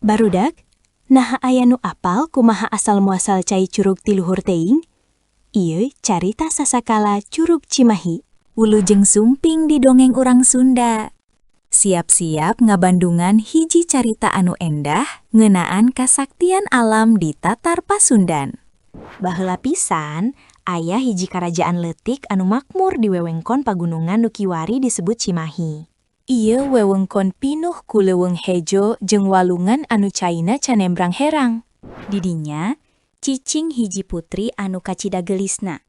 Barudak, naha aya nu apal kumaha asal muasal cai curug ti luhur teuing? Ieu carita sasakala Curug Cimahi. Wilujeng sumping di dongeng urang Sunda. Siap-siap ngabandungan hiji carita anu endah ngeunaan kasaktian alam di Tatar Pasundan. Baheula pisan, aya hiji karajaan leutik anu makmur di wewengkon pagunungan nu kiwari disebut Cimahi. Ieu wewengkon pinuh ku leuweung hejo jeung walungan anu caina canembrang herang. Di dinya, cicing hiji putri anu kacida geulisna.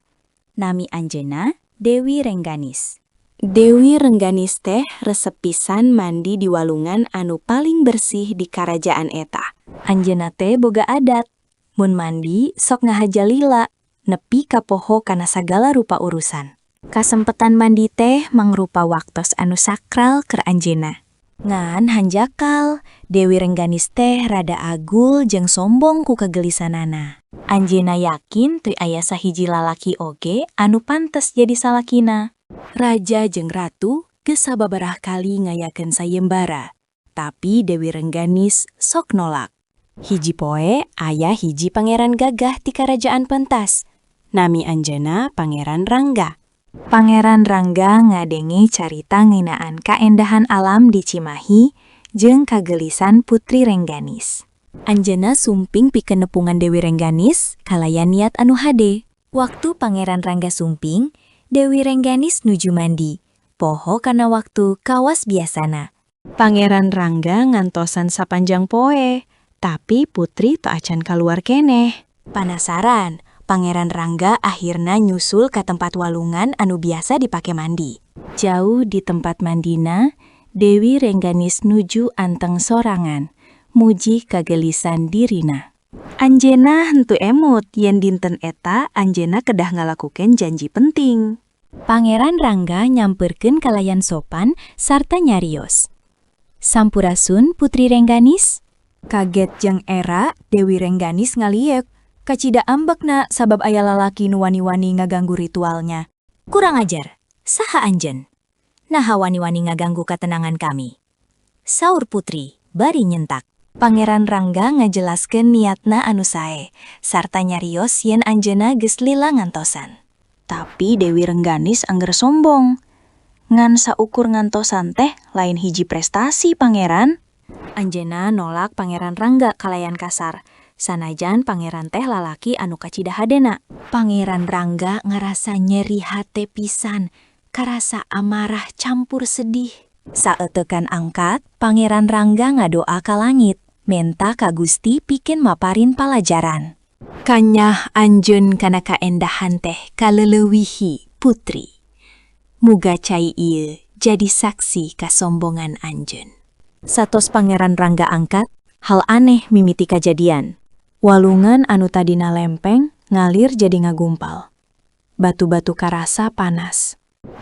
Nami anjeunna Dewi Rengganis. Dewi Rengganis teh resep pisan mandi di walungan anu paling bersih di karajaan eta. Anjeunna teh boga adat, mun mandi sok ngahaja lila, nepi ka poho kana sagala rupa urusan. Kasempetan mandi teh mangrupa waktos anu sakral keur anjeunna. Ngan hanjakal, Dewi Rengganis teh rada agul jeung sombong ku kageulisanana. Anjeunna yakin teu aya sahiji lalaki oge anu pantes jadi salakina. Raja jeung ratu geus sababaraha kali ngayakeun sayembara, tapi Dewi Rengganis sok nolak. Hiji poe aya hiji pangeran gagah ti karajaan pentas. Nami anjeunna Pangeran Rangga. Pangeran Rangga ngadenge carita ngeunaan kaendahan alam di Cimahi jeung kageulisan Putri Rengganis. Anjeunna sumping pikeun nepungan Dewi Rengganis kalayan niat anu hade. Waktu Pangeran Rangga sumping, Dewi Rengganis nuju mandi. Poho kana waktu kawas biasana. Pangeran Rangga ngantosan sapanjang poe, tapi putri teu acan kaluar keneh. Panasaran, Pangeran Rangga akhirna nyusul ka tempat walungan anu biasa dipake mandi. Jauh di tempat mandina, Dewi Rengganis nuju anteng sorangan, muji kageulisan dirina. Anjeunna henteu emut yen dinten eta anjeunna kedah ngalakukeun janji penting. Pangeran Rangga nyamperkeun kalayan sopan sarta nyarios. "Sampurasun, Putri Rengganis." Kaget jeung era, Dewi Rengganis ngaliuk. Kacida ambekna sabab aya lalaki nu wani-wani ngaganggu ritualnya. "Kurang ajar, saha anjeun? Naha wani-wani ngaganggu ketenangan kami?" Saur putri, bari nyentak. Pangeran Rangga ngajelaskeun niatna anu sae, sarta nyarios yen anjeunna geus lila ngantosan. Tapi Dewi Rengganis angger sombong. "Ngan saukur ngantosan teh lain hiji prestasi, Pangeran." Anjeunna nolak Pangeran Rangga kalayan kasar, sanajan pangeran teh lalaki anu kacida hadena. Pangeran Rangga ngerasa nyeri hate pisan, karasa amarah campur sedih. Saeuteukan angkat, Pangeran Rangga ngadoa ka langit, menta ka Gusti pikeun maparin palajaran. "Kanyah anjeun kana kaendahan teh kaleleuwihi, Putri. Muga cai ieu jadi saksi kasombongan anjeun." Satos Pangeran Rangga angkat, hal aneh mimiti kajadian. Walungan anu tadina lempeng ngalir jadi ngagumpal. Batu-batu karasa panas.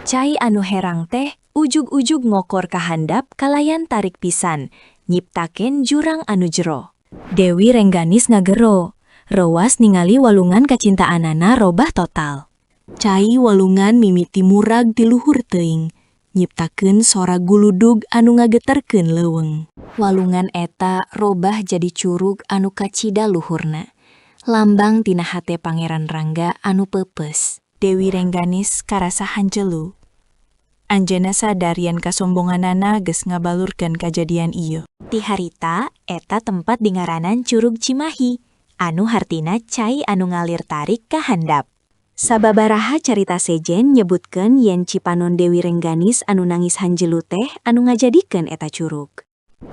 Cai anu herang teh ujug-ujug ngokor ka handap kalayan tarik pisan, nyiptakeun jurang anu jero. Dewi Rengganis ngagero, reuwas ningali walungan kacintaanana robah total. Cai walungan mimiti murag ti luhur teuing, nyiptakeun sora guludug anu ngageterkeun leuweung. Walungan eta robah jadi curug anu kacida luhurna. Lambang tina hate Pangeran Rangga anu peupeus. Dewi Rengganis karasa hanjelu. Anjeunna sadar yen kasombonganana geus ngabalurkeun kajadian ieu. Ti harita, eta tempat dingaranan Curug Cimahi, anu hartina cai anu ngalir tarik ka handap. Sababaraha carita sejen nyebutkeun yen cipanon Dewi Rengganis anu nangis hanjelu teh anu ngajadikeun eta curug.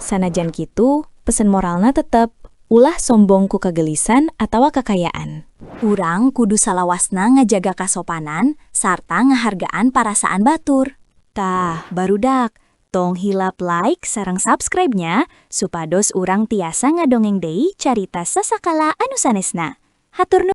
Sanajan kitu, pesen moralna tetep, ulah sombong ku kageulisan atawa kakayaan. Urang kudu salawasna ngajaga kasopanan sarta ngahargaan parasaan batur. Tah, barudak, tong hilap like sareng subscribe-nya supados urang tiasa ngadongeng deui carita sasakala anu sanesna. Hatur nuhun.